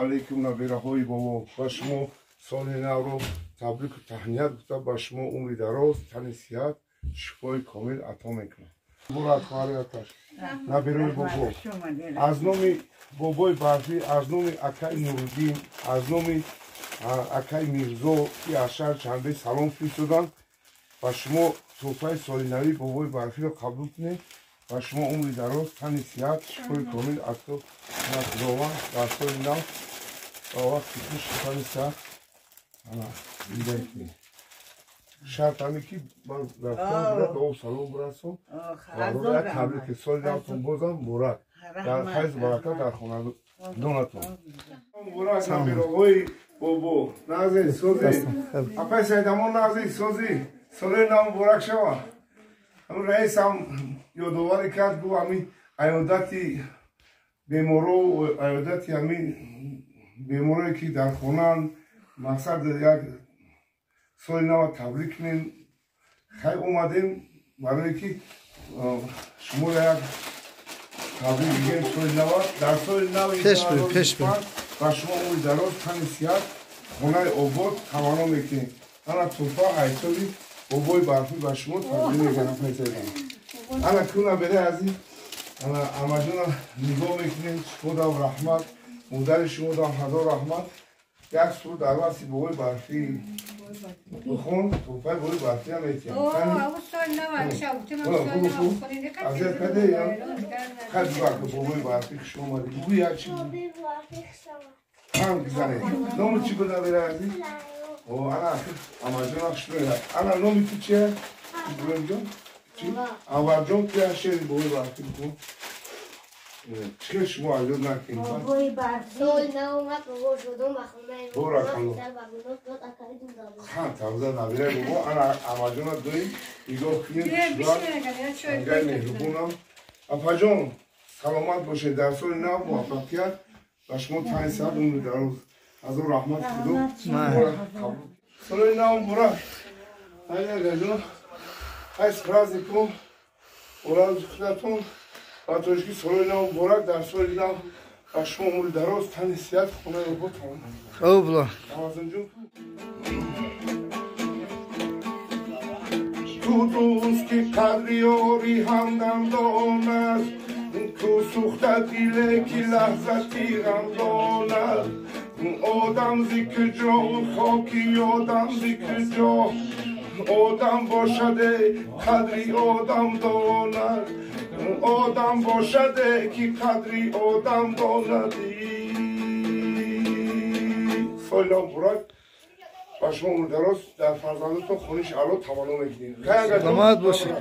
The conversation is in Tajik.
Алейкум, набираҳои бобо, ба шумо соли навро табрику таҳният гуфта, ба шумо умри дароз, тани сиҳат, шифои комил ато мекунам. Мурад, хоҳари Оташ, набирои бобо, аз номи бобои Барфӣ, аз номи акаи Нуруддин, аз номи акаи Мирзо, ки аз шаҳри Чанбе салом фиристоданд, ба шумо тӯҳфаи соли нави бобои Барфиро қабул кунед. Ба шумо умри дароз, тани сиҳат, шифои комил ато кунад Худованд. Дар соли нав ба вақти хуш, тани сиҳат зиндагӣ кунед. Шарт ҳаме ки ман рафтам, ба салом бирасон. Як табрики соли навтон бозам муборак, дар файзу баракат дар хонадонатон. Муборак, набироҳои бобо, назе сози, апай Сайдамон, назе сози, соли нав муборак шава. Ҳамин раисам ёдоварӣ кард, гуфт, ҳамин аёдати беморо, аёдати ҳамин беморое ки дар хонаанд, мақсад як соли нава табрик кунем. Хай, омадем барое ки шуморо як табрик бигем соли нава. Дар соли нави ба шумо умри дароз, тани сиҳат, хонаи обод таманно мекунем. Ана тӯҳфа ҳисоби бобои Барфӣ ба шумо тақдим мекунам. Ана куна бере азиз, ана амаҷона нигоҳ мекунем. Шумодам раҳмат, модари шумодам ҳазор раҳмат. Як суруд дар васфи бобои Барфӣ бихон, тӯҳфаи бобои Барфиам метиҳам. Азият каде хай бибарка. Бобои Барфӣ, хуш омадӣ, бугӯ як чи ҳам гизане. Номи чӣ буд, набера азиз? О, ана амаҷона хушмеояд. Ана номи ту чия, Иброҳимҷон? Чи, Анварҷон, ту як шеъри бобои Барфӣ бикун. Чӣ шумо азёд накунед. Сол нав омад, бобо шудум ба хонаи Боракалло. Хан тавза, набира бобо, ана амаҷона доим нигоҳ кунед, ангай меҳрубонам. Апаҷон, саломат бошед, дар соли нав муваффақият ба шумо, тани сиҳат, умри дароз. Ҳазор раҳмат, худо қабул. Соли нав муборак, агаҷон, ай с праздником, оразу худатон ба тоҷикӣ соли нав муборак. Дар соли нав ба шумо умри дароз, тани сиҳат, хонаи обод. Обла. Тамазунҷон, ту дӯст ки қадри ёри ҳамдам донад, ту сӯхта диле ки лаҳзати ғам донад. Одам зи куҷо, хоки одам зи куҷо, одам бошаде қадри одам донад, одам бошаде ки қадри одам донад. Соли нав муборак ба шумо, умри дароз, дар фарзандотон хониши аъло таманно мекунем. Саломат бошед.